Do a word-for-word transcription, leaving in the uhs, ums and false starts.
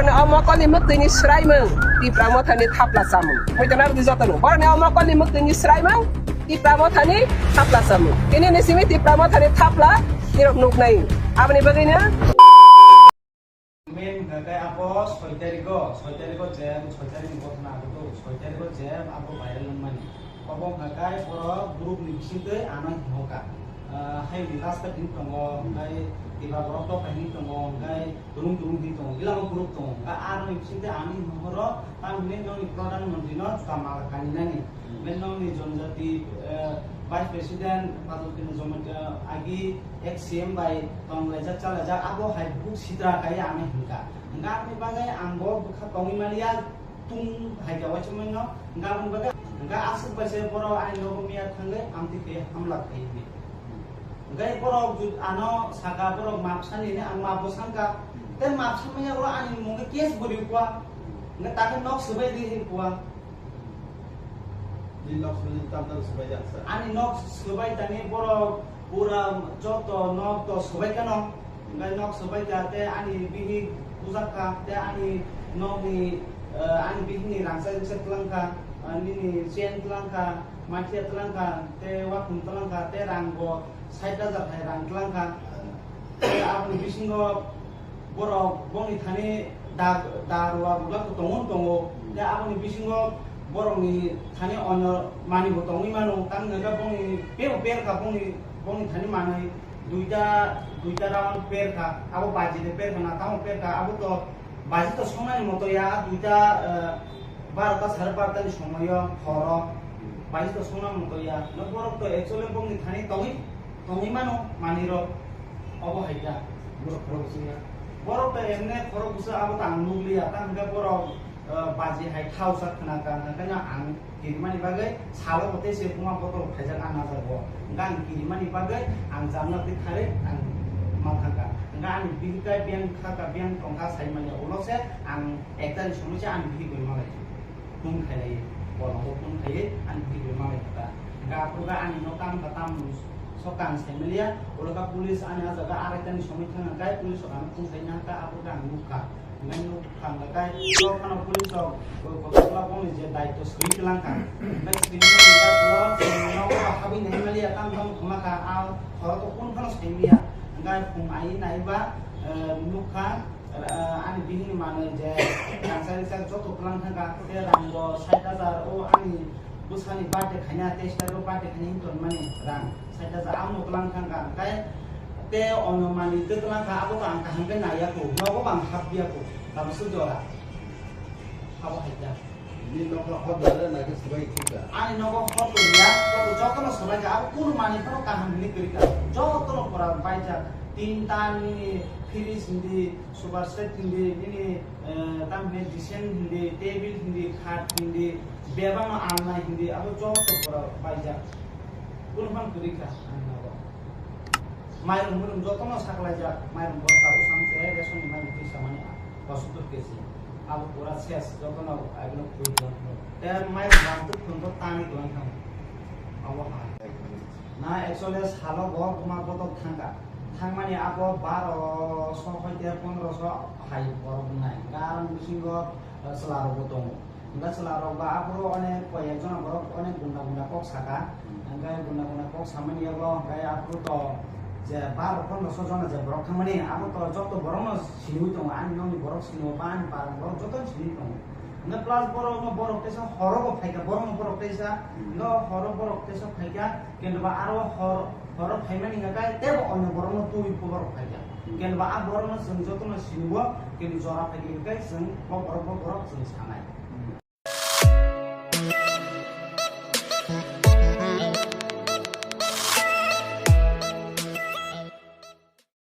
O mokolni mwktwini swraimung, Tipra Mothani thapla chamung. Hoi tongna rwdi jotono. Borokni o mokolni mwktwini swraimung, Tipra Mothani thapla chamung. Tini ni simi Tipra Mothani thapla nirok nuknai. Aboni bagwino. Main hwnkha khe abo soi tarikh o, soi tarikh o je, soi tarikh ni gotna abo to, soi tarikh o je abo viral wngmani. Obo hwnkha khe borok group ni bisingtwi ano himokha. Ah, hai ni last ta him tongo, hwnkhe tiba borok to hai him tongo, hwnkhe Turung turung di tongo, gila o group tongo. Ka aroni bisingtwi ani mohoro, tamni nokni Pradhan Mantri no juta mala kaninani. Hmm. Ben nokni Janjati, eh, Vice President, Padukini Jamatia, agi ex C M bai tonglaijak, chalaijak, abo hai bukhuk sitra kai ani hinka. Hinka aboni bagwi ang bo bwkha tongwi maliya, tung hai ka waisa mano, hinka aboni bagwi, hinka aswk bai se borok ani nogo miya thangwi amtwi khe hamla khai hinwi. Hwnkhe borok ju-, ano saka borok map sani hwnwi ang map bo sangka. Tei map samani yago ani mungkhe case bo ri kua. Hwnkhe takhe nok swbai ri hin kua. Ni nok swbai tam tam swbai jak sa. Ani nok swbai tani borok pura joto nok to swbai kano. Hwnkhe nok swbai ka tei ani bihik bujak ka tei ani nokni, eh, ani bihikni rangchak rikchak twlang ka, eh, nini chain twlang ka. Maithia twlang kha, tei wakhung twlang kha, tei rang bo sait hajar hai rang twlang kha. Tei aboni bisingo borok bongni thani da, da rwla rwla khe tongwi tongo. Tei aboni bisingo borokni thani onyo manwi bo tongwi mano. Tamni hwnkhe bongni bebo per kha, bongni, bongni thani manwi duita, duita round per kha. Abo baji de per kha na, tamo per kha, abo to baji to songnani moto ya, duita, eh, barota sare barota ni somoyo horo. Baji to songna moto ya. No borok to actually bongni thani tongwi, tongwi mano manwi rok. Obo hai ya. Borok khorok bwswk ya. Borok to emne khorok bwswk abo to ang nukliya. Ta hwnkhe borok, eh, baji hai thausa khna ka, hwnkhe no ang kirimani bagwi salo bo tei se buma botol khaijak ang najago. Hwnkhe ang kirimani bagwi ang jamna twi kharwi ang ma thangka. Hwnkhe ani bihik kha biyang kha ka biyang tongkha saimanya ulo se ang Ekta ni somoi se ani bihik bai malai phone khailai, bolongo phone khaiwi ani bihik bai malai kha. Hwnkhe aphuru khe ani nok tamo kha tamo sok ang saimaliya, ulo kha police ani ah jaga araita ni somoi thang kha, police rok ano phone khaina kha, aphuru khe ang nukha. Hwnkhe nukha hwnkhe nok phano police rok bo kotorma bongni je daityo swi twlang kha. Hwnkhe swimani ulo nogo habwi naimaliya tamo tamo khwma kha, a horo to kunu phano saimaliya. Hwnkhe phung ai naiba, eh, nukha. Eh, ani bihikni manwi je rangchak rikchak joto twlang thangkha, tei rang bo sait hajar, o ani bwsani birthday khaina, teis tarikh o birthday khaina him tonmani rang sait hajar, amo twlang thangkha, hwnkhe tei onyo manwi tei twlang kha, abo ang kaham khe naiya kho, nogo bo ang hap ya kho, tabukhe jora. Abo hai kha. Ni nogo hot dare na khe swbai thika. Ani nogo hot ya, jotono swbai kha, abo kunu manwi phano kaham hinwi kwrwi kha, jotono pura baijak, tinta nini fridge hindi, super set hindi, nini, eh, tamni design hindi, table hindi, khat hindi, bebakno alna hindi, abo joto pura baijak. Kunu phano kwrwi kha ani nogo. Mairung muirung jotono saklaijak, mairung bosta bwsang se ration ni mairung twi samani a, kosottor kesi. Abo pura ses, jotono abono kwrwi tong. Te mairung bantwk thwng khe tani tong thang. Abo ha. Na actually salo bo buma botok thangkha. Thangmani abo baro so hoite pondro so hai borok wngnai. Hwnkhe aroni bisingo, eh, chwla rokbo tongo. Hwnkhe chwla rok ba aphuru onek koi ek jona borok onek gunda gunda kok saka. Hwnkhe gunda gunda kok samani yago hwnkhe aphuru to je baro pondro so jona je borok thangmani abo to joto borokno siniwi tongo. Ani nokni borok sinio ba ani parani borok jotono siniwi tongo. Hwnkhe plus borokno borok teisa horo bo phaikha, borokno borok teisa, hwnkhe horo borok teisa phaikha. Kintu ba aro hor, horo phaimani hwnkhe teibo onyo borokno twiwi borok phaikha. Hmm. Kintu ba a borokno chwng jotono sinio, kintu jora phaikha hwnkhe chwng bo borok, bo borok chwng sanai.